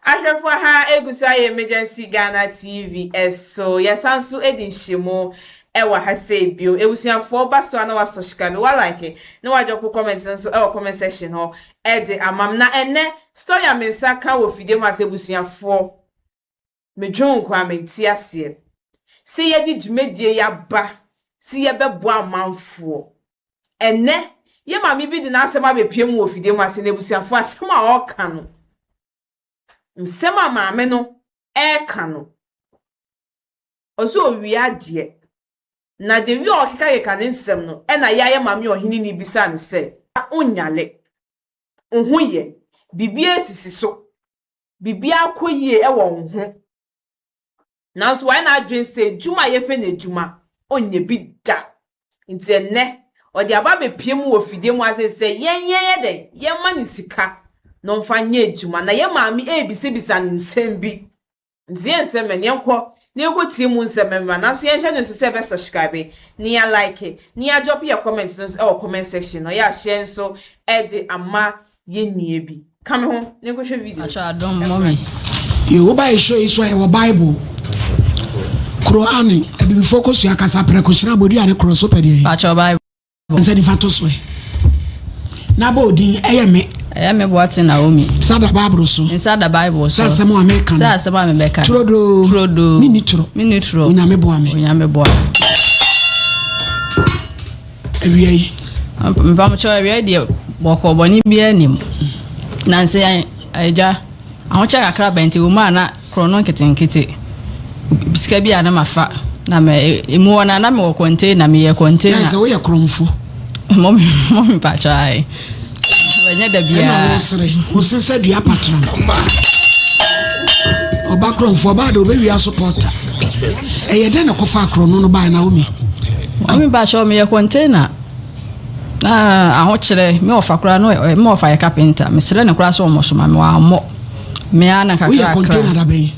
Ahwɛfoɔ, ha egu so ayɛ Emergency Ghana TV ɛso. Yɛsan so edi nhyɛmu ɛwɔ ha sɛ bio. Ebusuafoɔ, ba so a na wasubscribe, wa like na wadrop comment nso ɛwɔ comment section hɔ ɛde amam. Na ɛnɛ story a me nsa ka wɔ fidie mu ase, ebusuafoɔ, medwon nkwa mente aseɛ sɛ yɛde dwumadie yaba si yɛbɛboa amanfoɔ. Ɛnɛ yɛ maame bi de n'asɛm abɛpie mu wɔ fidie mu ase. Na ebusuafoɔ, asɛm a ɔreka no, nsɛm a maame no ɛreka no, ɔsɛ owie adeɛ na de wi a ɔkekakeka ne nsɛm no, ɛna yɛayɛ maame ɔhene ni bisa ne sɛ onyale ho yɛ biribi esisi so, biribi akɔ yie ɛwɔ wo ho, nanso wɔayɛ n'adwene sɛ edwuma a yɛfɛ no edwuma ɔnyɛ bi da. Nti ɛnɛ ɔde aba abɛpie mu wɔ fidie mu ase sɛ yɛn yɛn yɛ dɛ yɛma ne sika na ɔmfa nyɛ adwuma. Na yɛn maame ebisabisa ne nsɛm bi, nti yɛn nsɛm mɛ yɛnkɔ na yɛnkɔ tie mu nsɛm mɛmra. Nanso yɛnhyɛ ne nso sɛ ɛbɛ subscribe na yɛ like na yɛ drop yɛ comment no nso ɛwɔ comment section no. Yɛ ahyɛ nso ɛde ama yɛn nua bi ka me ho na yɛnkɔhwɛ video. Atwa adom mɔmi. Yɛ woba yɛ show yi so a, yɛwɔ Bible, Korane, abibifoɔ kɔsua kasa prɛko hyena abɔdua ne korɔ so pɛ deɛ. Patwa Bible. Nsa nifa to so ɛ na bɔ odin ɛyɛ me. Ɛyɛ me Boate Naomi. Nsa da Bible so. Nsa da Bible so. Sɛ asɛm a meka Sɛ no asɛm a mebɛka no. Turodoo. Turodoo. Menni torɔ. Menni torɔ. Onyame boa me. Onyame boa me. Awia yi. Mpamokyɛw, awia deɛ, bɔkɔ bɔne biara nim. Nansi agya ahokyɛ kakra bɛn nti wɔ mu a na korɔ no nketenkete sika bi a na mafa na mɛ emu hɔ na mewɔ container, meyɛ container. Yɛ sɛ woyɛ korɔmfo. Mɔmi, mɔmi, mpakyɛw, ayi ɛnyɛ da ɛna biara. Wosere wose sɛ dua patram ɔba korɔmfo ɔbaa de wobɛwia so pɔta. Ɛyɛ dɛn na kɔfa akorɔno no baa, Naomi? Mɔmi, mpakyɛw, meyɛ container na ahokyerɛ me ɔfa koraa no, me ɔfa yɛ carpenter. Mesrɛ ne koraa sɛ ɔmɔ so ma me, wammɔ me a na Woyɛ kakra container kakra. Da bɛn?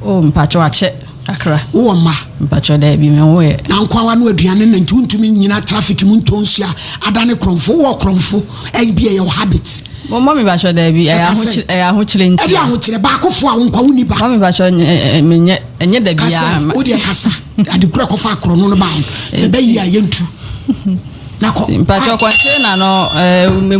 O, mpakyɛw, akyɛ kakra. Wowɔ mma? Mpakyɛw, daabi, me ho yɛ. Na nkwawa no aduane na nti wontumi nyina traffic mu ntɔ nsuo a adane korɔmfo. Wowɔ korɔmfo ɛyɛ bi, ɛyɛ wo habit? Mɔmi, mpakyɛw, daabi, ɛyɛ Ɛka sɛ- ahokyerɛ, ɛyɛ ahokyerɛ nti. Ɛde ahokyerɛ baakofoɔ a wo nkwa wonni ba. Mɔmi, mpakyɛw, menyɛ, ɛnyɛ da kasa. biara. Wodeɛ kasa adekora kɔfa akorɔno no baa sɛ bɛyi a yɛntu na kɔ. Mpakyɛw, container no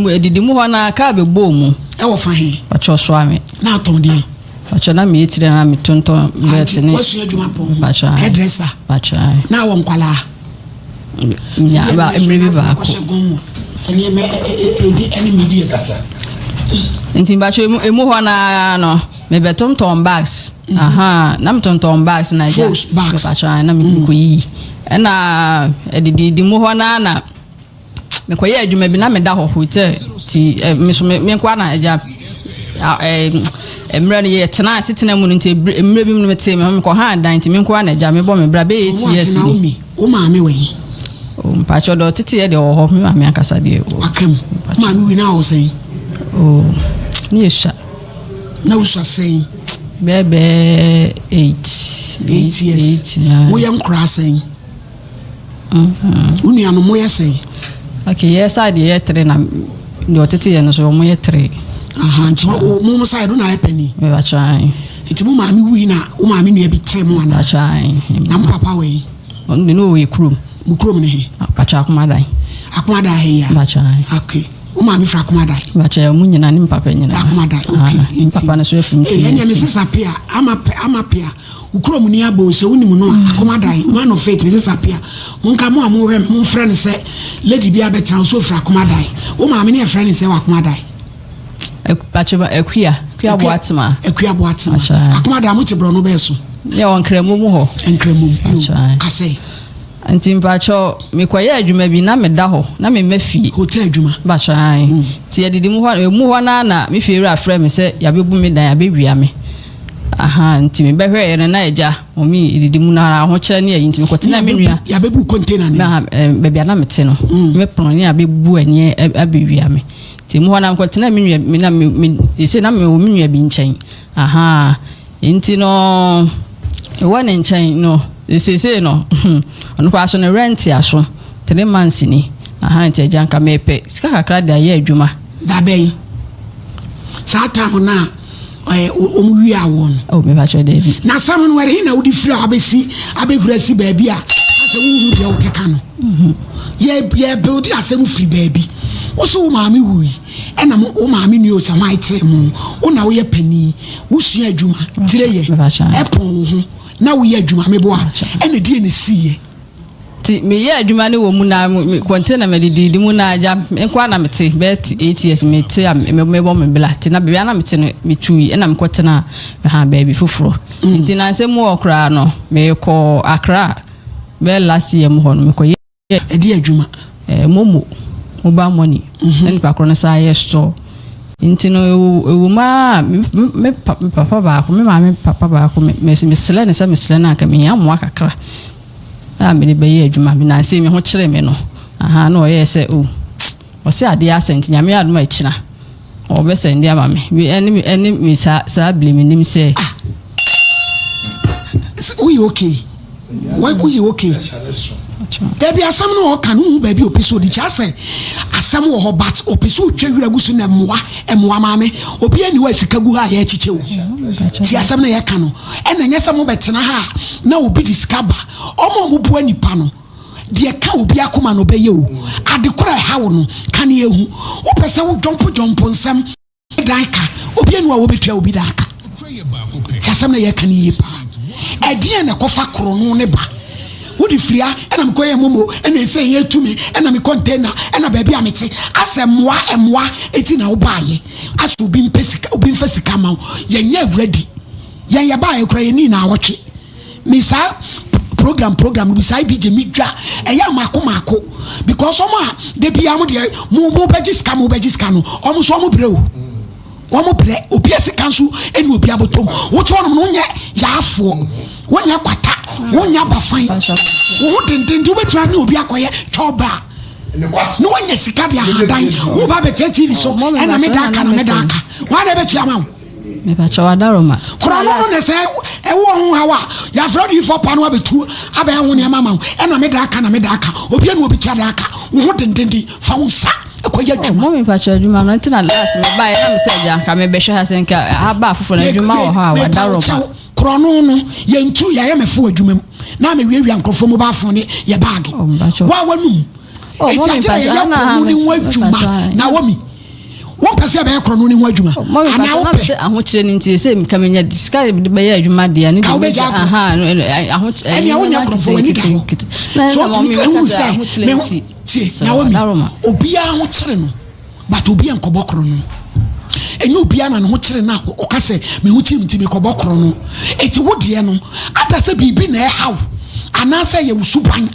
edidi mu hɔ na kaa bɛ bɔ mu. Ɛwɔ fa he? Mpakyɛw, soa me. Na atɔn deɛ? Mpakyɛw, na meyɛ tiri na metontɔn bɛɛte ne. Wasua adwuma pɔn? Mpakyɛw, ayi. Hairdresser? Mpakyɛw, ayi. Na awɔ nkwalaa? Nya ba mmerɛ bi baako. Nneɛma ɛdi ɛne medias. Nti mpakyɛw, emu hɔ naa no mebɛtontɔn bags. Aha, na metontɔn bags na agya. Fos bags. Mpakyɛw, ayi, na mekɔ yiyi ɛna ɛdididi mu hɔ naa na mekɔyɛ adwuma bi na meda hɔ hotel ti me so me nkoa na agya mmerɛ no yɛ tena ase tena mu no. Nti mmerɛ bi mu no mete me ho mekɔ ha dan, nti me nkoa na agya mebɔ me bra bɛyɛ 8 years ni. Naomi, wo maame wɔ yi? O, mpakyɛw, deɛ ɔtete yɛ deɛ ɔwɔ hɔ, me maame ankasa deɛ Waka mu. Wo maame wi na awɔ sɛn? O, ne yɛ sua. Na wosua sɛn? Bɛɛ 8. 8 years. 8 na. Moyɛ nkoraa sɛn? Wo nuanom moyɛ sɛn? Okay, yɛ side yɛ three, na deɛ ɔtete yɛ no so ɔmo yɛ three. Aha, nti mo side wo na ayɛ pani? Mebakyɛw, ayi. Nti mo maame wui na wo maame nua bi tee mo ana? Bakyɛw, ayi. Na mo papa wɔ yi? Ɔno de ne wɔ yɛ kurom. Mo kurom ne he? Bakyɛw, Akomadan. Akomadan he ya? Bakyɛw, ayi. Okay, wo maame firi Akomadan? Bakyɛw, mu nyinaa ne me papa nyinaa. Akomadan, okay. Ah, nti papa no so afiri mu. Eh, ɛnea me sesa pia ama pɛ ama pia wo kurom ni abo sɛ wonim no a, Akomadan man of faith, me sesa pia. Monka mo a mohwɛ me, momfrɛ no sɛ lady bi abɛtena wo so ofiri Akomadan. Wo maame ne yɛfrɛ ne sɛ wɔ Akomadan? Bakyɛw, Akua, Akua Boatema. Akua Boatema. Akyɛ. Akomadan, mote borɔ no bɛɛ so? Yɛ wɔ Nkramu mu hɔ. Nkramom. Akyɛ. Kasɛe. Nti mpakyɛw, mekɔyɛ adwuma bi na meda hɔ na memma fie. Hotel adwuma? Bakyɛw, ayi. Nti yɛdidi mu hɔ, emu hɔ naa na me fie wura frɛ me sɛ yɛabɛbu me dan, yɛabɛwia me aha. Nti mebɛhwɛeɛ no na agya mɔmi didi mu no ara ahokyerɛ ne ayi, nti mekɔtena me nua. Yɛabɛbu container ne? Baabi a na mete no, me pono ne abɛbu ani abɛwia me. Nti mu hɔ na mekɔtena me nua me na me ɛsɛ na mewɔ me nua bi nkyɛn aha. Nti no ɛwɔ ne nkyɛn no, seesei no ɔno koraa so ne rent aso 3 months ni aha. Nti agya, nka mepɛ sika kakra de ayɛ adwuma. Dabɛn saa time no a Ɛɛ wɔn wie awoɔ no. Oh, mepa kyɛw daabi. Na asɛm no ɛhe na wode firi a wabɛsi abɛhura si baabi a asɛ wohu deɛ wokeka no. Mhm. Yɛ yɛ build asɛm firi baabi. Wo so wo maame wui ɛna mo wo maame nua osɛ hwan tee mo wo na woyɛ panin wosua adwuma tire yɛ ɛpɔn wo ho na woyɛ adwuma meboa ɛna deɛ na esiiɛ. Nti meyɛɛ adwuma no wɔ mu na me container mede didi mu na agya me nko ara na mete bɛyɛ 8 years mete a mebɔ me bla nti na baabi a na mete no metui ɛna mekɔtena ha baabi foforɔ mm. Nti na nsɛm mu wɔ koraa no mekɔ Accra bɛyɛ last year mu hɔ no mekɔyɛ ɛde adwuma eh, momo mobile money mm -hmm. Na nipa korɔ no saa yɛ store nti no ɛwɔ mu a me papa baako me maame papa baako mesrɛ ne sɛ mesrɛ no anka mehia mmoa kakra a mede bɛyɛ adwuma. Me nanse me ho kyere me no, ahaa, na ɔyɛɛ sɛ oh, ɔse adeɛ asɛ nti Nyame adom a akyina ɔbɛ sɛnde ama me. Me ɛne me ɛne me saa saa bile me nim sɛ. Ah, woyɛ okay, woyɛ okay. Dabi asɛm no ɔka no hu baabi ɔpɛ sɛ ɔdi kyɛ asɛ asɛm wɔ hɔ but ɔpɛ sɛ ɔtwa wira gu so na mmoa mmoa maame obi ani hɔ a sika gu ha a yɛkyekyɛ o ti asɛm no yɛka no Ɛna ɛnyɛ sɛ mobɛtena ha a na obi de sika ba. Wɔn a wɔboa nnipa no, deɛ ɛka obi akoma no ɔbɛyɛ o. Ade korɔ a ɛha wo no, ka na yɛhu. Wopɛ sɛ wo dwɔmpo dwɔmpo nsɛm dan ka, obi ani hɔ a wɔbɛtua obi dan ka. Nti asɛm no a yɛka no yie paa. Ɛdeɛn na ɛkɔfa korɔno no ba? Wode firi ha, ɛna mekɔyɛ momo, ɛna ɛsɛ yɛ tumi, ɛna me container, ɛna baabi a mete. Asɛ mmoa mmoa eti na wobaayɛ. Asɛ obi mpɛ sika, obi mfa sika ma wo. Yɛnyɛ ready. Yɛn yɛbaeɛ koraa yɛnii naawɔtwe. Me saa program program no bi saa bi gye me dwa ɛyɛ mako mako because ɔmo a de bia mo deɛ mo mo bɛgye sika mo bɛgye sika no ɔmo nso ɔmo brɛ o ɔmo brɛ obi sika nso ɛni obi abɔtɔm wote hɔnom no wonyɛ yaafoɔ wonyɛ kwata wonyɛ abafan wo ho dendenden wobɛtumi ne obi akɔyɛ twɔba na wanya sika de ahadan woba bɛtɛ tv so ɛna meda aka na meda aka wɔn a na ɛbɛtua ma wo. Mepakyɛw adaroma. Korɔno no na sɛ ɛwɔ ho haw a yɛafrɛ odiyifoɔ pa no abɛtu abɛyɛ ho nneɛma ama wo ɛna me da aka na me da aka obi ne obi tua da aka wo ho dendenden fa wo nsa ɛkɔyɛ adwuma. Mɔ mepakyɛw adwuma no nti na last me baeɛ na me sɛ agya nka mebɛhwɛ ha sɛ nka ha ba afoforɔ na adwuma wɔ hɔ a wadaroma. Korɔno no yɛntu yɛayɛ mɛfo adwuma mu na mewiawia nkurɔfoɔ mobile phone ne yɛ baage wa wanum Eti akyerɛ yɛyɛ korɔno ne ho adwuma na wɔ mi. Wɔn pɛ sɛ yɛbɛyɛ korɔno ne ho adwuma. Anaa wopɛ. Sɛ ahokyerɛ no nti sɛ nka menya sika de bɛyɛ adwuma deɛ ne deɛ wobɛgya akorɔ. Ɛnea wonyɛ korɔmfo w'ani da hɔ. So wotumi ehunu sɛ me ho tie na wɔ mi. Obiara ho kyere no but obiara nkɔbɔ korɔno. Ɛnyɛ obiara na ne ho kyere no a ɔka sɛ me ho kyere me nti mekɔbɔ korɔno. Eti wo deɛ no ada sɛ biribi na ɛhaw anaasɛ ɛyɛ wo suban.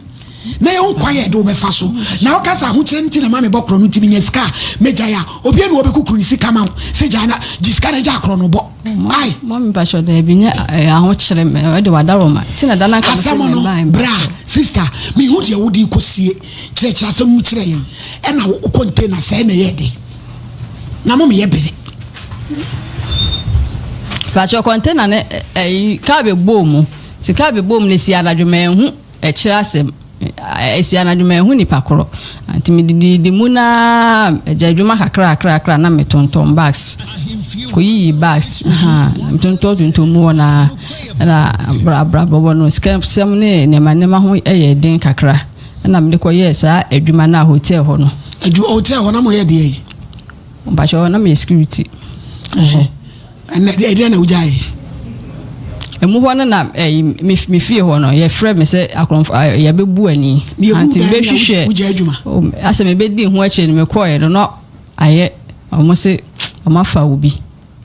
na yɛhu kwan a yɛde wo bɛfa so. Na woka sɛ ahokyerɛ no nti na ma mebɔ korɔ no nti menya sika a mɛgyae a, obi ani wɔbɛkukuru ne sika ma wo sɛ gyae na gye sika na gyaa korɔ no bɔ. Ai. Mɔmi mpakyɛ daabi nyɛ eh, ahokyerɛ ɛde wadawɔ ma ti na da na nka asɛm no bra sister mehu deɛ wode kɔsie kyerɛkyerɛ asɛm mu kyerɛ yɛn ɛna wo container sɛɛ na ɛyɛ den na mo meyɛ bere mpakyɛ container ne ɛyi kaa bɛbɔɔ mu ti kaa bɛbɔɔ mu na esi anadwo mɛnhu Ɛkyerɛ asɛm. Ɛsi anadwo manhu nipa korɔ. Nti medididi mu no ara, agya adwuma kakrakrakra na metontɔn bags. Kɔyiyi bags. Metontɔn tontɔn mu hɔ no ara. Ɛna abrabɔ no sikasɛm ne nneɛma nneɛma ho yɛ den kakra. Ɛna mede kɔyɛɛ saa adwuma no a hotel hɔ no. Adwuma hotel hɔ na moyɛ deɛn? Mpakyɛ na meyɛ security. Ɛnna ɛdeɛn na wogyaeɛ? Emu hɔ no na ɛyi me me fie hɔ no yɛfrɛ me sɛ akorɔmfo yɛbɛbu ani. Nti mebɛhwehwɛ wogya adwuma. Asɛ mebɛdi ho akyire no mekɔɛ no na ayɛ wɔn se wɔn afa obi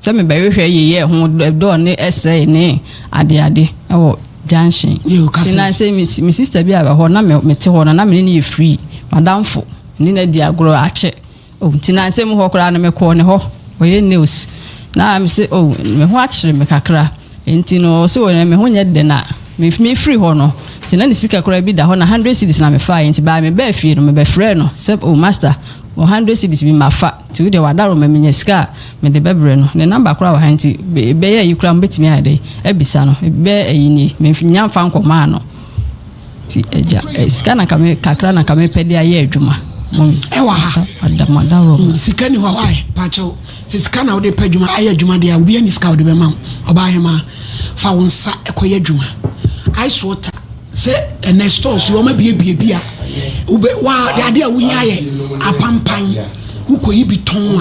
sɛ mebɛhwehwɛ yeyɛ ho dɔɔ ne ɛsɛe ne adeade ɛwɔ junction. Nti na sɛ me sister bi a wɔ hɔ na mete hɔ no na me ne no yɛ free madamfo ne no adi agorɔ akyɛ. Oh, nti nansa mu hɔ koraa no mekɔɔ ne hɔ, ɔyɛ nails. Na mese, oh, me ho akyere me kakra. Nti no, ɔse, oh, me ho nyɛ dɛ na mefiri hɔ no. Nti na ne sika koraa bi da hɔ na 100 cedis na mefaeɛ. Nti baa mebaa fie no, mebɛfrɛɛ no sɛ, oh, master, wɔ 100 cedis bi mafa. Nti wo deɛ w'adaworoma menya sika a mede bɛbrɛ no. Ne number koraa wɔ ha nti bɛyɛ ayi koraa mobɛtumi ayɛ dɛn abisa no. Bɛyɛ ayi nie, menya mfa nkɔmaa no. Nti agya, eh, sika na nka me kakra na nka mepɛ de ayɛ adwuma. Ɛwɔ ha. Sika ni hɔ wae pakyɛw sɛ sika na wode pɛ adwuma ayɛ adwuma deɛ a obi ani sika wode bɛma wo ɔbaa hemaa fa wo nsa ɛkɔyɛ adwuma ice water sɛ ɛnɛ stores yi wɔn abiebie bi a wobɛ wa de adeɛ a wohia yɛ apampan wokɔyi bi tɔn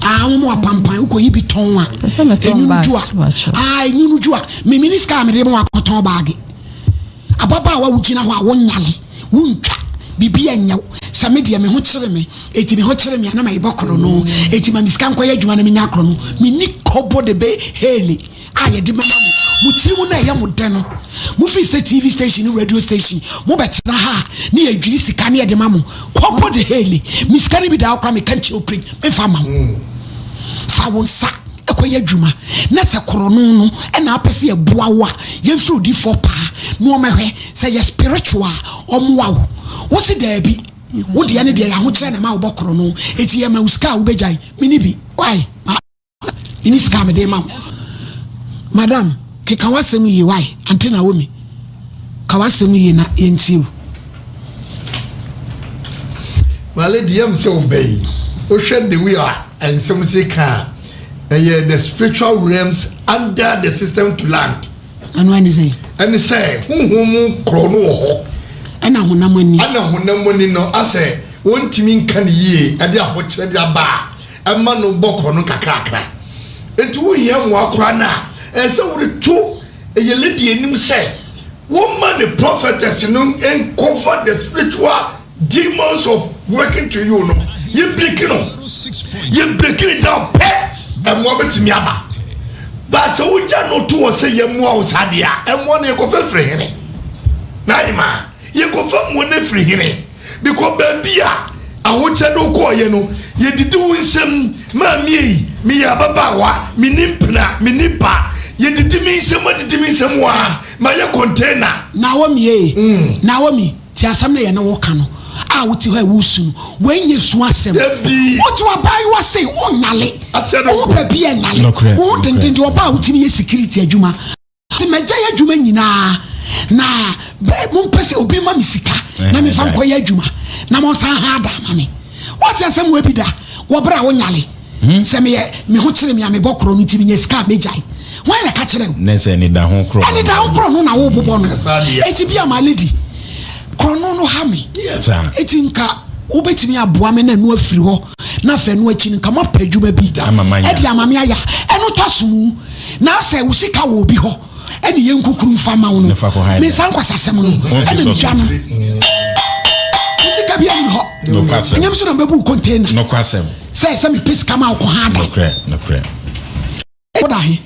a aa wɔn apampan wokɔyi bi tɔn a enwunu ju a aa enwunu ju a mimi ni sika a mede ma wakɔtɔn baage. Ababaawa wogyina hɔ a wonyale, wontwa, biribi ɛnyɛ wo. Sɛ me deɛ me ho kyere me, eti me ho kyere me a na mayebɔ korɔno, eti ma me sika nkɔyɛ adwuma na menya korɔno. Menni kɔbɔ de bɛ hele a yɛde bɛma mo. Mo tiri mu na ɛyɛ mo dɛ no, mo fii sɛ TV station ne radio station, mo bɛtena ha a ne yɛdwiri sika ne yɛde ma mo. Kɔbɔ de hele, me sika no bi da hɔ koraa meka nkyerɛ wo pire, memfa mma wo. Fa wo nsa kɔyɛ adwuma na sɛ korɔno no na apɛ sɛ yɛboa wo a, yɛmfrɛ odiyifoɔ paa na ɔmmɛhwɛ sɛ yɛ spiritual a ɔmmoa wo. Wo se daabi, wo deɛ ne deɛ yɛ ahokyerɛ na ɛma wobɔ korɔno, enti yɛma wo sika a wobɛgyae. Menni bi, why? Menni sika a mede ma wo. Madam, keka w'asɛm yie, why? Ante Naomi, ka w'asɛm yie na yɛntie wo. My lady, yam sɛ ɔbɛ yi, wohwɛ the way a nsɛm si ka a, ɛyɛ the spiritual realms under the system to land. Ɛno ɛne sɛ? Ɛne sɛ honhom mu korɔ no wɔ hɔ. Ɛna honam ani. Ɛna honam ani no asɛ wɔntumi nka ne yie ɛde ahokyerɛ de aba a ɛma no bɔ korɔ no kakrakra. Enti wohia mmoa koraa no a, ɛsɛ sɛ wode to ɛyɛ lady anim sɛ wɔmma ne prophetess no nkɔfa the spiritual demons of working to you no yɛ break no yɛ break it down pɛ ɛmoa bɛtumi aba ba sɛ wogya no to wɔ sɛ yɛmmoa wo saa deɛ a ɛmoa no yɛkɔfa firi hene na ayema yɛkɔfa mmoa no firi hene Because baabi a ahokyɛ de wo kɔɔeɛ no, yɛdidi wo nsam. Maame ei, meyɛ ababaawa, menni mpena, menni ba. Yɛdidi me nsam, adidi me nsam waa, mayɛ container. Naomi ee, Naomi, tie asɛm no a yɛne wo reka no, a wote hɔ a woresu no, wei nyɛ su asɛm. Dabi. Wote w'abaayewa sei, wonyale, Ateɛ no wo ho nko. baabi ɛnyale, Nokorɛ, wo ho nokorɛ. denden deɛ ɔbaa a wotumi yɛ security adwuma. Nti magyae adwuma nyinaa na mompɛ sɛ obi ma me sika na mefa nkɔyɛ adwuma na monsan ha ada ama me. Woate asɛm wɔ bi da wɔ berɛ a wonyale hmm? Sɛ meyɛ me ho kyere me a mebɔ korɔ no nti menya sika a mɛgyae. Hwan na ɛka kyerɛ wo? Ne sɛ anidaho korɔ anidaho korɔ no na wobobɔ no. Enti bi a my lady korɔ no no ha me. Enti nka wobɛtumi aboa me na ɛno afiri hɔ na afei ɛno akyi no nka moapɛ adwuma bi ɛde ama me ayɛ ɛno tɔ so mu. Na sɛ wo sika wɔ obi hɔ ɛne yɛn kukuru nfa ma wo no, me nsa nkwasasɛm no ɛna metwa no. Wo sika bi ɛni hɔ, ɛnyɛ me so na mbɛbu wo container. Sɛ sɛ mepɛ sika ma wokɔ ha da. Woda he?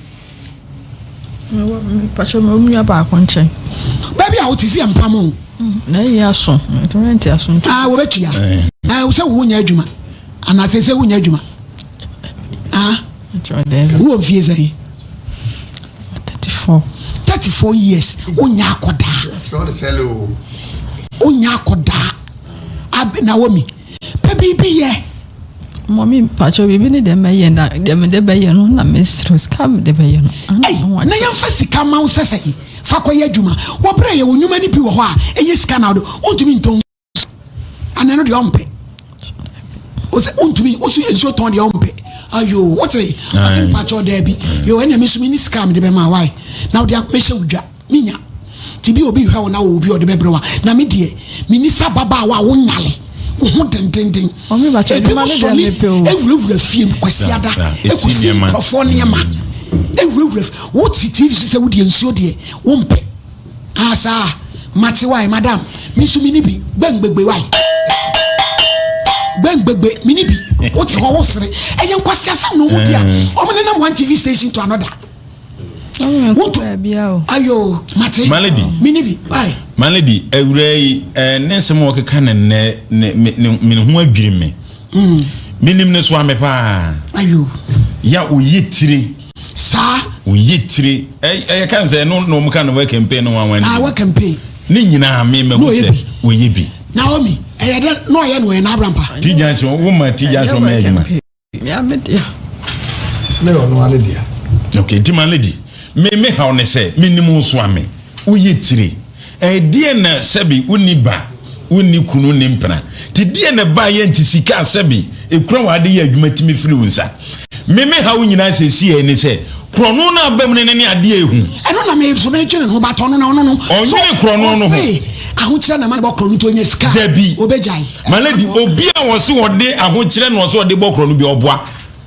Mpakyɛ mewɔ me nua baako nkyɛn. Baabi a wote si yɛ mpam o. Na eyi aso, rent aso nti. Ah, wɔbɛtua. Eh, sɛ wo nyɛ adwuma. Anaasɛ sɛ wonyɛ adwuma. Ah. Wowɔ mfie sɛn? 34. 34 years wonya akɔdaa. Wonya akɔdaa. Ab Naomi, pɛ biribi yɛ. Mɔmi mpakyɛ biribi ne deɛ mɛyɛ na deɛ mede bɛyɛ no na mesrɛ sika mede bɛyɛ no. Ei, na yɛmfa sika ma wo sɛ sɛn fa kɔyɛ adwuma. Wɔ berɛ a yɛwɔ nnwuma no bi wɔ hɔ a ɛnyɛ sika na wode wontumi ntɔn ana ɛno deɛ ɔmpɛ ɔsɛ wontumi woso nsuo tɔn deɛ ɔmpɛ ayo wote ɔsɛ mpakyɛ ɔdaa bi yo ɛna me so me ne sika a mede bɛma wae na wode mɛhyɛ wo dwa menya nti bi obi hwɛ wo na wɔ obi ɔde bɛbrɛ wa na me deɛ menni sɛ ababaawa a wonyale wo ho dendenden ebi mo sɔle ewurawura fie mu kwasiada ekosi nkurɔfoɔ nneɛma ewurawura wote tv so sɛ wodeɛ nsuo deɛ wompɛ Ah saa mate wai madam me nso mini bi gbɛngbɛgbɛ wai gbɛngbɛgbɛ mini bi wote hɔ wosere ɛyɛ nkwasiasɛm na ɔmo di a eh. ɔmo nenam one tv station to another wotu ayo mate malady mini bi wai malady awura yi eh, ne nsɛm a ɔkeka ne nnɛ ne ne ne ho adwiri me mm. menim ne so ame paa ayo ya oyi tire Saa. Oyi tire. Ɛyɛ kan sɛ ɛno na wɔn ka no wɔ campaign no wɔn Ah, wɔ campaign. Ne nyinaa mi mɛ hu sɛ wɔyɛ bi. Naomi, ɛyɛ dɛ na ɔyɛ no ɔyɛ n'abrampa. Ti junction wo ma ti junction mɛ adwuma. Mea me dea. Ne ɔno ara ne dea. Okay, nti ma lady, me me haw ne sɛ me nim wo so ame, woyɛ tire. Ɛdeɛ na sɛbi wonni ba. Wonni kunu nni mpena. Nti deɛ na ɛbaeɛ nti sika a sɛbe ɛkura wɔ ade yɛ adwuma tumi firi wo nsa. Me me haw nyinaa seesei ne sɛ korɔno no aba mu no ne ne adeɛ ɛhu. Ɛno na me nso medwene ho but ɔno na ɔno no. Ɔnwene korɔno no ho. Ɔse ahokyerɛ na ɛma no bɔ korɔno nti ɔnya sika a Dabi. ɔbɛgyae. My lady, obi a ɔse ɔde ahokyerɛ na ɔse ɔde bɔ korɔno bi ɔboa.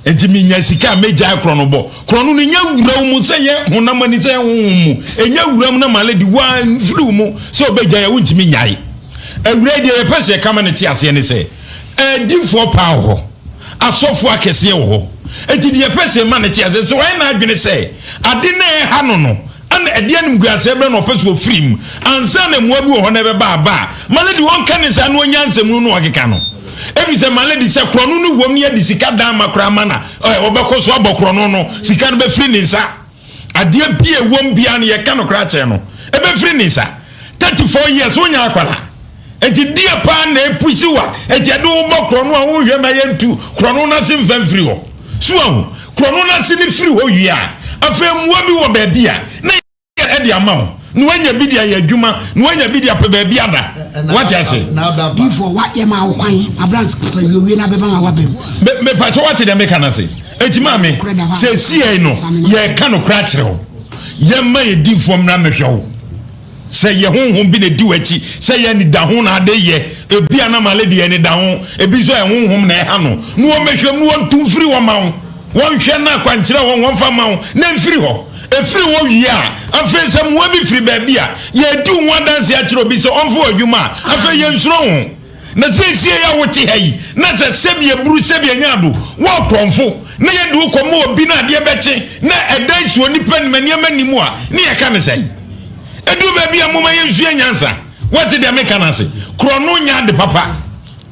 Enti menya sika a, mɛgyae korɔno bɔ. Korɔno no nya wura wo mu sɛ yɛ honam ani sɛ yɛ honhom mu. Ɛnya wura mu na ma lady wamfiri wo mu sɛ ɔbɛgyae a wontumi nnyae. Awurai deɛ yɛpɛ sɛ yɛka ma no te aseɛ ne sɛ, adifoɔ paa wɔ hɔ, asɔfoɔ akɛseɛ wɔ hɔ. Enti deɛ yɛpɛ sɛ yɛma no te aseɛ sɛ wayɛ n'adwene sɛ ade no a ɛha no no Ɛna ɛde animguaseɛ brɛ no ɔpɛ sɛ ɔfiri mu ansa na mmoa bi wɔ hɔ na ɛbɛba aba a ma lady ɔnka ne saa na ɔnya nsɛmunu no ɔkeka no ɛfiri sɛ ma lady sɛ korɔno no wom ne yɛde sika dan ma koraa ma na ɔbɛkɔ so abɔ korɔno no sika no bɛfiri ne nsa adeɛ bi a ɛwom biara no yɛka no koraa kyerɛ no ɛbɛfiri ne nsa 34 years wonya akwara nti deɛ paa na ɛpusi wa nti ɛde wobɔ korɔno a wohwɛ ma yɛntu korɔno no ase mfa mfiri hɔ So wahu? Korɔno no ase no firi hɔ wie a, afei mmoa bi wɔ baabi a na yɛ de ama wo, na woanya bi de ayɛ adwuma, na woanya bi de apɛ baabi ada. Wate ase? Difoɔ, wa yɛ maa wo kwan, abrant papa wie wie na bɛba ma wabam. Me, mepakyɛ wate deɛ meka no ase? Enti maame, seesei no, yɛreka nokorɛ akyerɛ wo. Yɛmma yɛ difoɔ mmra mmɛhwɛ wo. Sɛ yɛ honhom bi na edi w'akyi, sɛ yɛ anidaho na ade yɛ, ebi a na male deɛ anidaho, ebi nso yɛ honhom na ɛha no, na wɔmmɛhwɛ mu na wɔntu mfiri hɔ ma wo. Wɔnhwɛ na akwankyerɛ wɔ wɔmfa mma wo na mfiri hɔ. Ɛfiri hɔ wie a, afei sɛ mmoa bi firi baabi a, yɛredi wo ho adanseɛ akyerɛ obi sɛ ɔmfa wo adwuma a, afei yɛnsuro wo ho. Na seesei a wote ha yi, na sɛ sɛbi aburu sɛbi anya ado, wo ɔkorɔmfo, na yɛde wo kɔma obi na adeɛ bɛkye na ɛdan si onipa anim a nneɛma nni mu a, ne yɛka no sɛn? Ɛduru baabi a momma yɛnsua nyansa. Woate deɛ meka no ase? Korɔno nyɛ ade papa.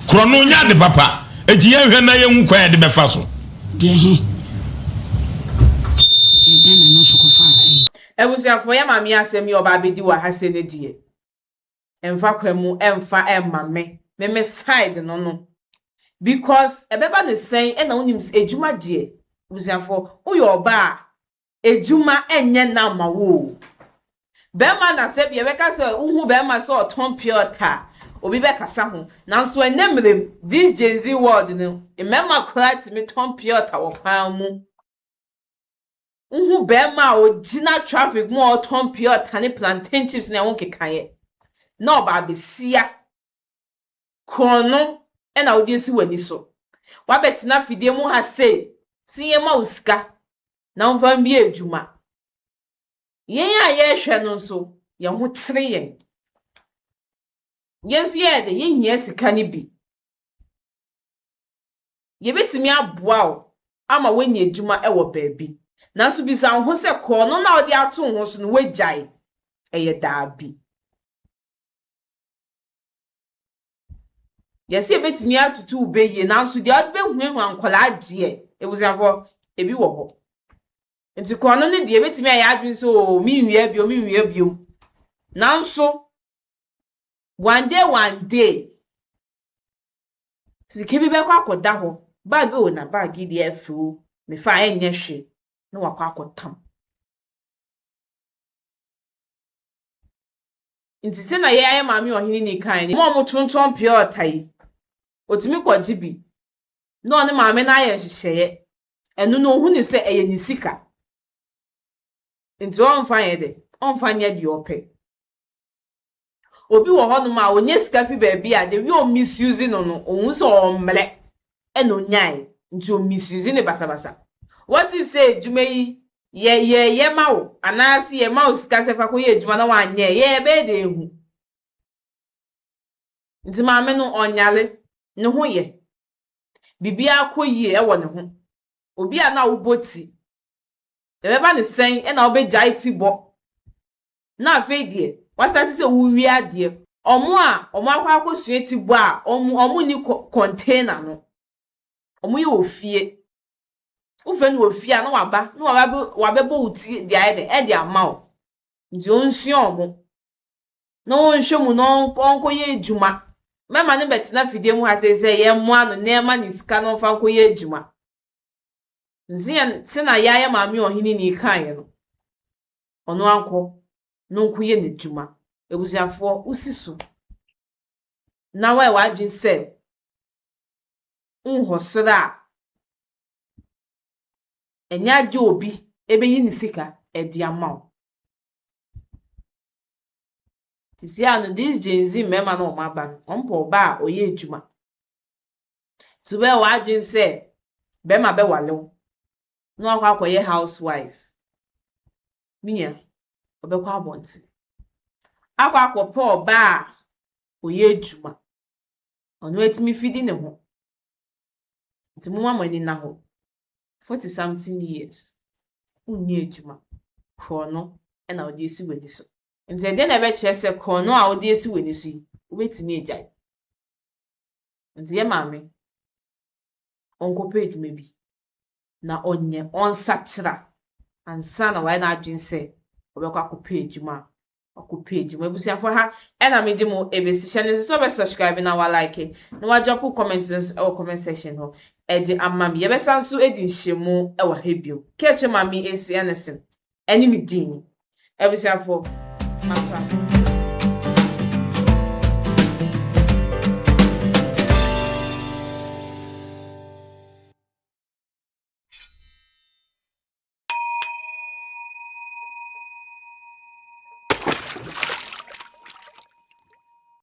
Korɔno nyɛ ade papa. Enti yɛnhwɛ na yɛnhu kwan a yɛde bɛfa so. Deɛ he? Ɛyɛ dɛn na ɛno nso kɔfaa ɛyi? Abusuafoɔ yɛ maame asɛm yi a ɔba abɛdi wɔ ha sei no deɛ ɛmfa kwa mu ɛmfa ɛmma me me me side no no because ɛbɛba no sɛn ɛna wonim sɛ adwuma deɛ abusuafoɔ woyɛ ɔbaa a adwuma ɛnyɛ nna mma wo o bɛrima na sɛ bi yɛbɛka sɛ wohu bɛrima sɛ ɔtɔn pure water a obi bɛkasa ho nanso ɛnɛ mmerɛ mu this Gen Z world no mmarima koraa tumi tɔn pure water wɔ kwan mu. Wohu barima a ogyina traffic mu a ɔtɔn pure water ne plantain chips ne ɛho nkekaeɛ na ɔba abesia korɔno na wode asi w'ani so. Woabɛtena afidie mu ha sei se yɛmma wo sika na womfa mbie adwuma. Yɛn a yɛrehwɛ no nso, yɛn ho kyere yɛn. Yɛn nso yɛyɛ dɛ, yɛhia sika no bi. Yebetumi aboa wo ama woanya adwuma wɔ baabi. Nanso bisa wo ho sɛ, 'Korɔno no a wode ato wo ho so no, woagyae? Ɛyɛ dabi. Yɛse yebetumi atutu wo bɛ yie, nanso deɛ wode bɛhuahua nkwadaa deɛ, abusuafoɔ, ebi wɔ hɔ. Nti korɔno no deɛ, ebetumi ayɛ adwene sɛ, oo, menwia bio, menwia bio. Nanso, one day, one day, Sika bi bɛkɔ akɔda hɔ, bag oh na bag yi deɛ ɛfɛ o, mefa a ɛnyɛ hwee, na wakɔ akɔtam. Nti sɛ na yɛayɛ maame ɔhene ni kan no, wɔn a wɔtontɔn pure water yi, otumi kɔgye bi na ɔne maame no ayɛ nhyehyɛeɛ. Ɛno no ohu ne sɛ ɛyɛ ne sika. Nti ɔmfa nyɛ dɛ, ɔmfa nyɛ deɛ ɔpɛ. Obi wɔ hɔnom a onya sika fi baabi a the way o misuse no no ohu sɛ ɔmmrɛ ɛna onyae nti o misuse no basabasa. What if sɛ adwuma yi yɛ yɛyɛ ma wo anaase yɛma wo sika sɛ fa kɔyɛ adwuma na wanyɛ yɛ yɛbɛyɛ dɛn ahu? Nti maame no ɔnyare, ne ho yɛ, biribiara kɔ yie ɛwɔ ne ho. Obi a na wobɔ ti, ɛbɛba no sɛn ɛna wobɛgyae ti bɔ na afei deɛ wastate sɛ wowia adeɛ. Wɔn a wɔn akɔ akɔsua ti bɔ a wɔn wɔn nni container no, wɔn yɛ wɔ fie. Wofrɛ no wɔ fie a na waba na waba wabɛbɔ wo ti de ayɛ dɛ ɛde ama wo. Nti ɔnsua wɔn na ɔnhwɛ mu na ɔnkɔyɛ adwuma. Mɛma no bɛtena fidie mu ha sei sɛ yɛmmoa no na yɛma no sika na ɔmfa nkɔyɛ adwuma. Nti sɛnea yɛayɛ maame ɔhene ni kaeɛ no, ɔno ankɔ na ɔnkɔyɛ n'adwuma. Abusuafoɔ, wosi so. na woayɛ w'adwene sɛ wonhɔ soro a, ɛnyɛ adeɛ a obi bɛyi ne sika de ama wo. Nti seesei ara no, these Gen Z mmarima no a wɔaba no, wɔpɛ ɔbaa a ɔyɛ adwuma. Nti wobɛyɛ w'adwene sɛ barima bɛware wo na wakɔ akɔyɛ house wife. Me nua, ɔbɛkɔ abɔnten akɔ akɔpɛ ɔbaa a ɔyɛ adwuma. Ɔno atumi fidi ne ho. Nti momma mo ani nna hɔ. 40 something years, wonyɛ adwuma. Korɔno na wode asi w'ani so. Nti ɛdeɛn na ɛbɛkyerɛ sɛ korɔno a wode asi w'ani so yi, wobɛtumi agyae? Nti yɛ maame, ɔnkɔpɛ adwuma bi na ɔnyɛ, ɔnsakyera ansa na wayɛ n'adwene sɛ ɔbɛkɔ akɔpɛ adwuma a wakɔpɛ adwuma. Abusuafoɔ ha ɛna mede mo ɛbɛsi. Hyɛ no nso sɛ wobɛ subscribe na wa like na wa drop comment nso ɛwɔ comment section hɔ ɛde ama me. Yɛbɛsan nso adi nhyiamu ɛwɔ ha bio. Kɛkyɛ Maame Esi Anderson ɛne me din. Abusuafoɔ, makra.